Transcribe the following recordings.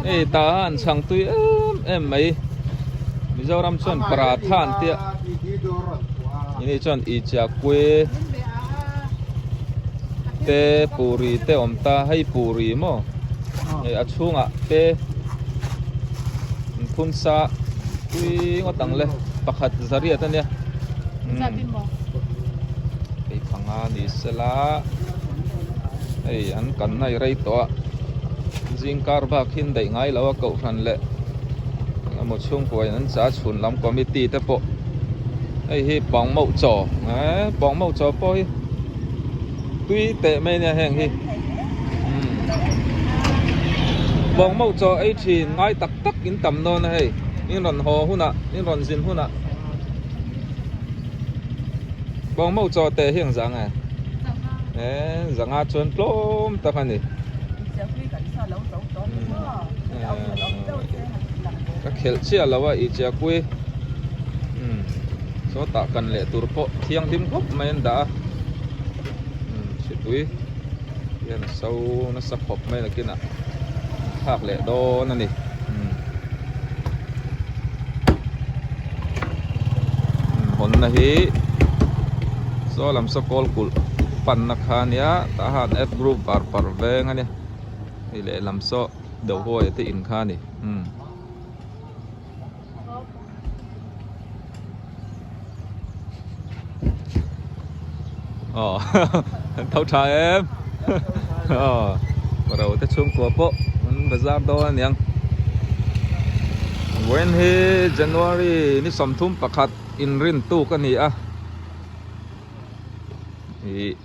Hei tah a an chhang tui em em mai Mizoram chuan paratha an tia ini chuan ichakui te puri te awm ta hei puri maw hei a chhungah te an phun sa tui ngawt ang le pakhat zariat a nia hei panga ni sela hei an kan na i rei tawh a zing kar bak hi an daih ngai lo a kohhran leh engemaw chhungkua in an cha chhun lam committee te pawh hei hi pawngmauh chaw eee pawngmauh chaw pawh hi tui teh mai ania heng hi umm pawngmauh chaw ei thin ngai tak tak in tam dawn a hei in rawn haw hunah in rawn zin hunah pawngmauh chaw teh hi ang zang e eee zanga chuan tlawm tak a ni. Ka khelh chiah lo a i chiahpui umm sawtah kan leh tur pawh thianghlim khawp mai an dah a umm hripui hian a so nasa khawp mai nakinah an thlak leh dawn a ni umm hawnna hi saw lam saw kawl kulh panna kha ania tah hian F group var par veng a nia hei lehlam saw deuh huai te in kha a ni umm. Aw an tho tha em aw ro te chhungkua pawh an bazar dawn aniang vawiin hi January ni 31 inrin tuk a ni a ih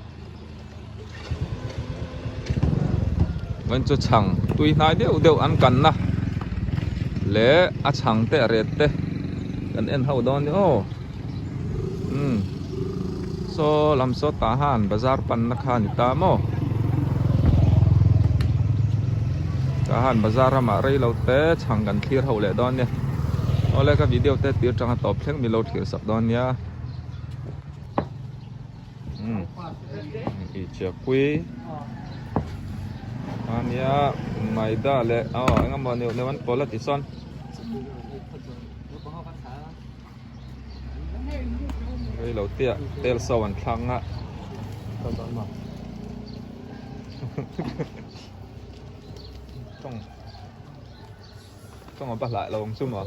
vawiin chu chhang tui hnai deuh deuh an kanna leh a chhang te a ret te kan en ho dawn ni aw umm saw lam saw tah han bazar panna kha a ni ta maw tah han bazar ramah rei lo te chhang kan thlir ho leh dawn nia awle ka video te tir tanga tawp thleng milo thlir sak dawn nia. Ichakui ania maida leh aw engemaw neuh neuh an pawl a ti sawn. Reilo te ah tel so an thlak nga tawng tawng a pa hlai lo ang chu maw.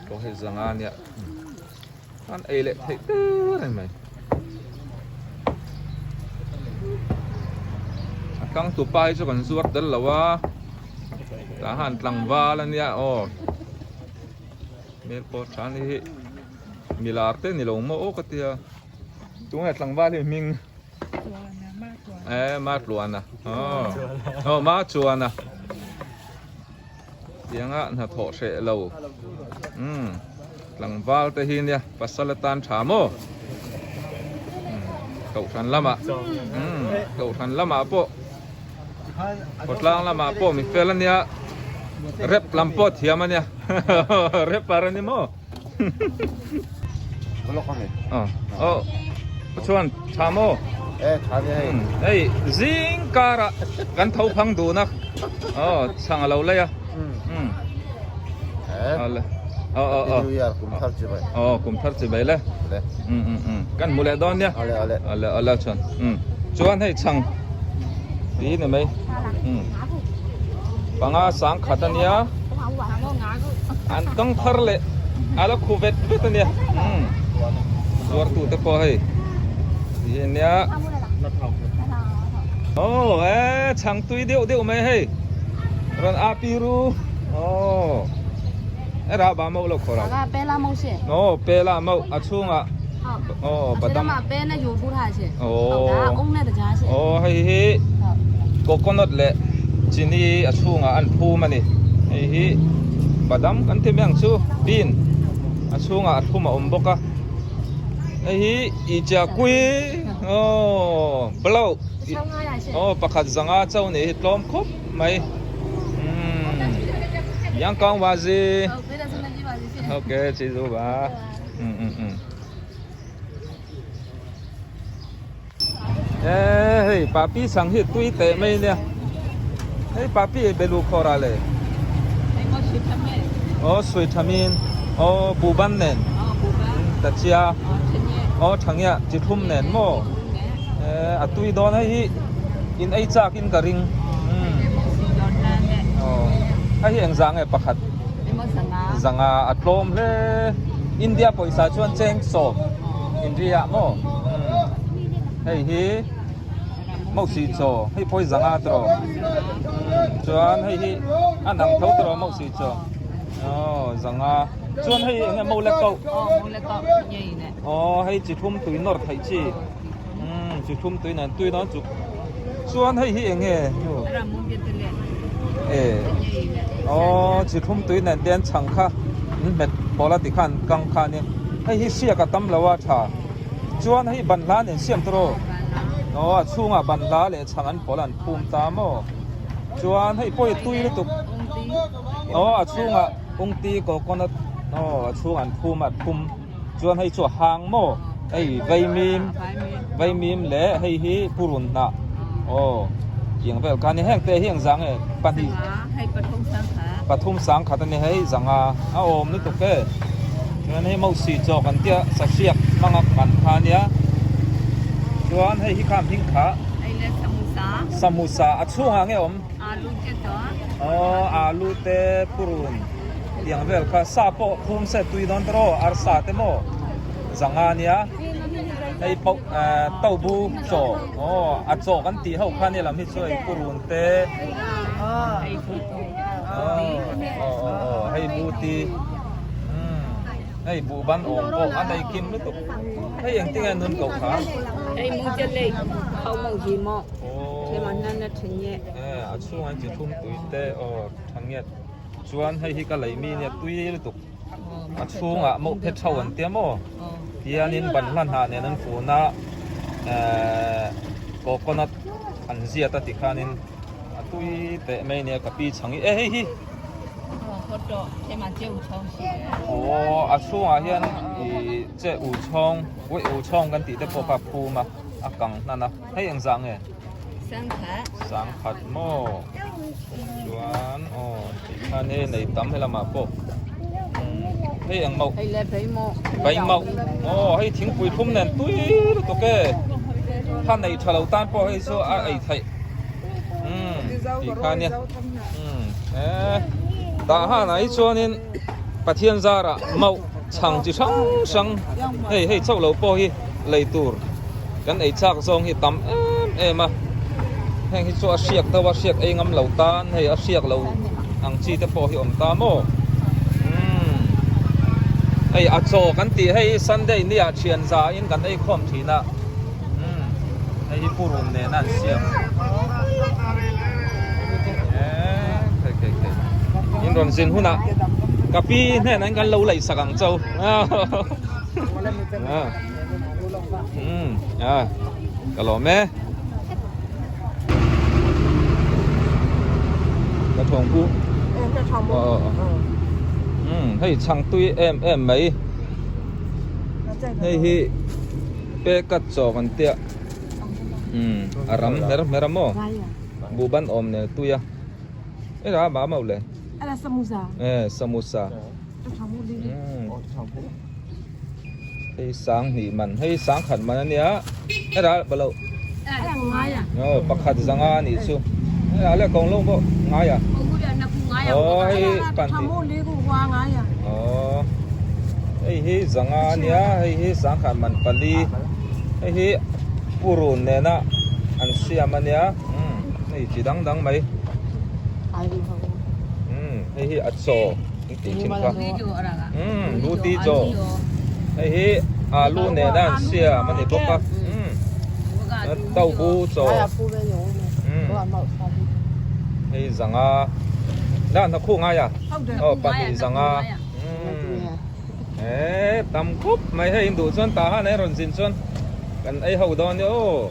Pawh hei zanga nia an ei leh theih der reng mai a tlang tupa hi chu kan zuar tel lo a tah hian tlangval ania aw hmel pawh tha ni hi milar te ni lo maw aw ka tia tunge tlangval hi hming. Eh, ma tluana. Oh. Oh, ma chuana. Tianga hna thawh hreh lo. Um. Tlangval te hi nia pasal atan tha maw. Um. Kohhran lamah. Um. Kohhran lamah pawh. Khawtlang lamah pawh mi fel ania. Rep lam pawh thiam ania. Rapper ani maw. Oh, oh. Chuan tha maw? Eh, tha ni hei. Hei, zing kara kan tho phang dun a. Oh, chhang a lo lei a. Um. Eh. Ale. Oh, oh, oh. New Year kum thar chi bai. Oh, kum thar chi bai le. Le. Um um um. Kan mu leh dawn nia. Ale ale. Ale ale chuan. Um. Chuan hei chhang. Ti ni mai. Um. Panga sangkhat a nia. An kang thar leh a la khu vet vet a nia. Umm zuartute pawh hei ti hi a nia. Aw e chhang tui deuh deuh mai hei rawn a pi ru aw e rah ba mauh lo khawr ang aw pe la mauh a chhungah aw badam aw aw hei hi coconut leh chini a chhungah an phum a ni hei hi badam kan ti mai ang chu bean a chhungah a thlum a awm bawk a hei hi ichakui aw blow aw pakhat zanga chauh nih hi tlawm khawp mai umm yangkang wazi ok chi zu ba um um um e hei papi sang hi tui teh mai nia hei papi belu khawr ah le aw sui thamin aw buban nen ta chia aw thangia chi thlum nen maw e a tui dawn hei hi in ei chak in ka ring aw hei hi engzah nge pakhat zanga a tlawm hle India pawisa chuan cheng sawm inria maw hei hi mausi chaw hei pawh hi zanga tawh chuan hei hi a nang tho tawh mausi chaw aw zanga chuan hei eng nge mo le koh aw hei chi thum tui nawr theih chi umm chi thum tui nen tui dawn chuk chuan hei hi eng nge e aw chi thum tui nen te an chhang kha an hmet pawl a tikhan kang kha a nia hei hi hriak a tam lo a tha. Chuan hei banhla nen siam tur aw. Aw a chhungah banhla leh chhang an pawl an phum ta maw. Chuan hei pawh hi tui lutuk. Aw a chhungah ungti coconut aw a chhungah an phum a phum. Chuan hei chu a hang maw. Hei vaimim vaimim leh hei hi purun hnah aw tiang vel kha a ni. Heng te hi engzah nge pahnih pathum sangkhat a ni hei zanga a awm lutuk e. Chuan hei mausi chaw kan tia sahriak hmanga kan kha ania chuan hei hi kha hming kha samosa a chhungah nge awm aw alu te purun tiang vel kha sa pawh phum se tui dawn tawh aw arsa te maw zanga ania hei pauh tobu chaw aw a chaw kan tih ho kha ania lam hi chu hei purun te aw aw aw hei buti. Hei buh ban awm pawh a nei kim lutuk. Hei engtin nge nun koh kha? Hei mung che lei khau mong ji maw. Che ma nan na thin nge. Eh a chhung an chi thum tui te aw tha nge. Chuan hei hi ka lei mi nia tui lutuk. A chhungah mauh phe tho an tia maw. Tianin ban hla hnah nen an fun a eh coconut an ziat a tikhanin a tui teh mai nia ka pi chhang hi. Eh hei hi. Aw a chhungah hian ih che u chhawng uih u chhawng kan tih te pawh kha a phum a a kang hnan a hei engzah nge sangkhat maw chuan aw tih khan hei nei tam helamah pawh hei eng mauh bai mauh aw hei thingpui thlum nen tui lutuk e kha nei tha lo tan pawh hei chu a ei theih umm tih kha nia. Umm eh tah hanah hi chuanin Pathian zarah mauh chhang chi hrang hrang hei hei chauh lo pawh hi lei tur kan ei chak zawng hi tam em em a heng hi chu a hriak deuh a hriak ei ngam lo tan hei a hriak lo ang chi te pawh hi awm ta maw umm hei a chaw kan tih hei Sunday ni ah thian za in kan ei khawm thin a. Umm hei hi purun nena an siam eee khei khei khei in rawn zin hunah ka pi hnenah in kan lo laih sak ang chau umm a ka lawm e ka thawng pu umm hei chhang tui em em mai hei hi. Peka chaw kan tia umm a ram hmer hmer a maw buh ban awm nen a tui a e la ma mau le e samosa umm hei sang hnih man hei sang khat man ania e la balo aw pakhat zanga anih chu e la le kawng lo pawh ngai a. Aw hei pahnih aw hei hi zanga ania hei hi sangkhat man pali hei hi purun nena an siam ania umm hei chi dang dang mai umm hei hi a chaw an tih thin kha umm luti chaw hei hi alu nena an siam ani bawk a umm tofu chaw umm hei zanga la hna khuh ngai a aw pahnih zanga umm eh tam khawp mai hei induh chuan tah han ei rawn zin chuan kan ei ho dawn nia aw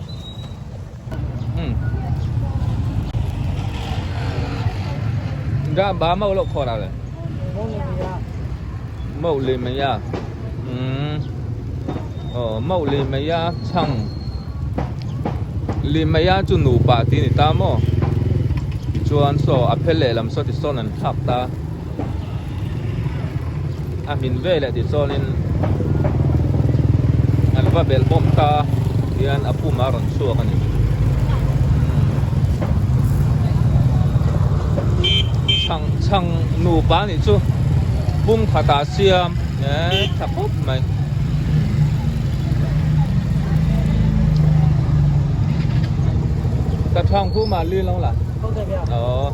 umm ra ba mau lo khawh le mau li mai a umm aw mau li mai a chhang li mai a chu nupa tih a ni ta maw tichuan saw a phel lehlam saw tisawn an thlak ta a hmin veleh tichuanin an va belh bawm ta hian a pum a rawn chhuak a ni chhang chhang nupa nih chu pum khatah siam eh tha khawp mai. Ka thang khu mah li lo la. Aw.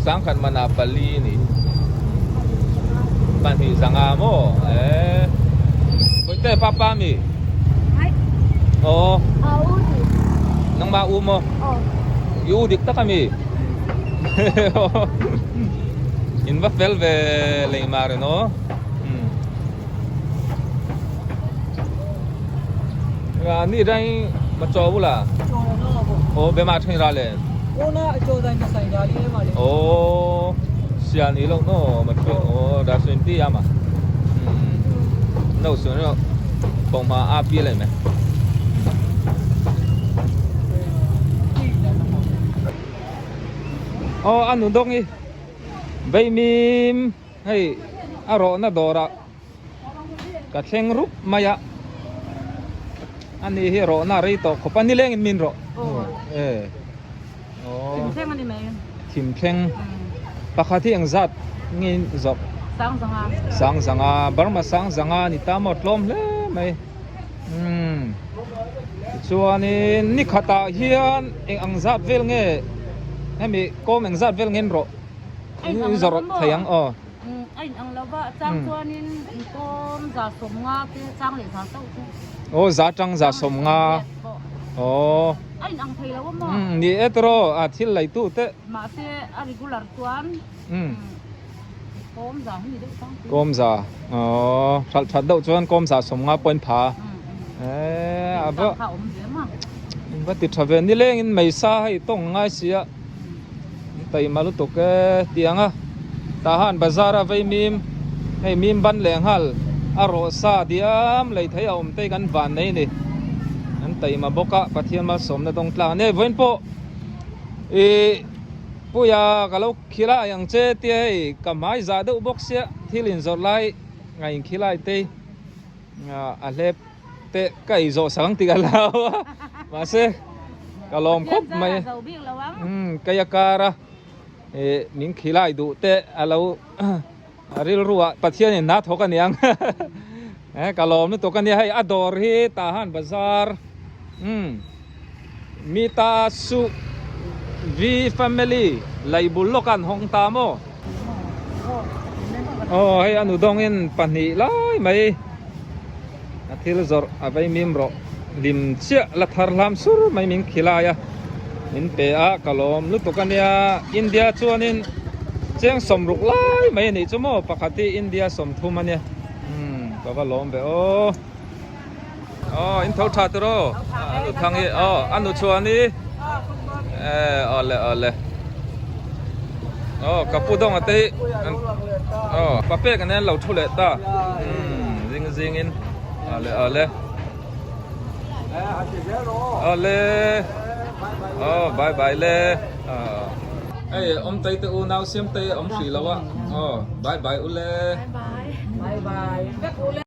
Sangkhat mana pali ni. Pahnih zanga maw? Eh. Boite papa mi. Aw. Nangmah u maw? I u dik tak ami? In va fel ve lei mar in aw. Ni dai ma chaw bula o be ma thin ra le o sia ni lo no ma thin o da sun ti ya ma no sun ro bong ma a pi le me o anu dong i vei mim Hei a rawhna dawrah ka thleng rup mai a, ani hi rawhna a rei tawh khawp a, nilengin min rawh e aw Thimthleng a ni mai. Thimthleng pakhat hi engzat nge zawrh? Sangzanga. Sangzanga, Burma Sangzanga a ni ta maw tlawm hle mai umm tichuanin ni khatah hian eng ang zat vel nge hemi kawm engzat vel nge an rawh? In zawrh thei ang aw. A in ang lo va, a chang chuanin inkawm 150 te chang leh za chauh te. Aw za tang 150. Aw. A in ang thei lo a maw? Ni e tiraw a thil lei tu te. Mahse a regular chuan kawm za hi ni deuh chang. Kawm za. Aw hralh that deuh chuan kawm 150 pawhin pha. E a va. Kha awm ve ma. In va ti tha ve nilengin meisa hei tawng ngai sia. Taima lutuk e tiang a tah han bazar a vei mim hei mim ban leh nghal a rawh sa diam lei thei a awm te kan van nei ni an taima bawk a Pathian malsawmna dawng tlang a ni vawiin pawh ih puia ka lo khilai ang che tia hei ka hmai zah deuh bawk sia thil inzawrh lai a inkhilai te a hlep. Te ka ei zawh sang tih ka hlau a mahse ka lawm khawp mai umm kei a kar a ih min khilai duh te a lo a rilru ah Pathian in hna thawk a niang eh ka lawm lutuk a nia hei a dawr hi tah han bazar umm mita su V family laibul lawk a an hawng ta maw aw hei a nu dawngin pahnih lai mai. A thil zawrh a vei mim rawh lim chiah la thar hlam sur mai min khilai a min pe a ka lawm lutuk a nia India chuanin cheng sawmruk lai mai a nih chu maw pakhat hi India 30 a nia umm ka va lawm ve aw aw in tho tha tiraw a nu thang hi aw a nu chhuan hi eh awle awle aw ka pu dawng a te hi aw pa pek nen lo thu leh ta umm zing zing in awle awle awle aw bye bye le hei awm tei te unau siam tei a awm hrih lo a aw bye bye ule bye bye.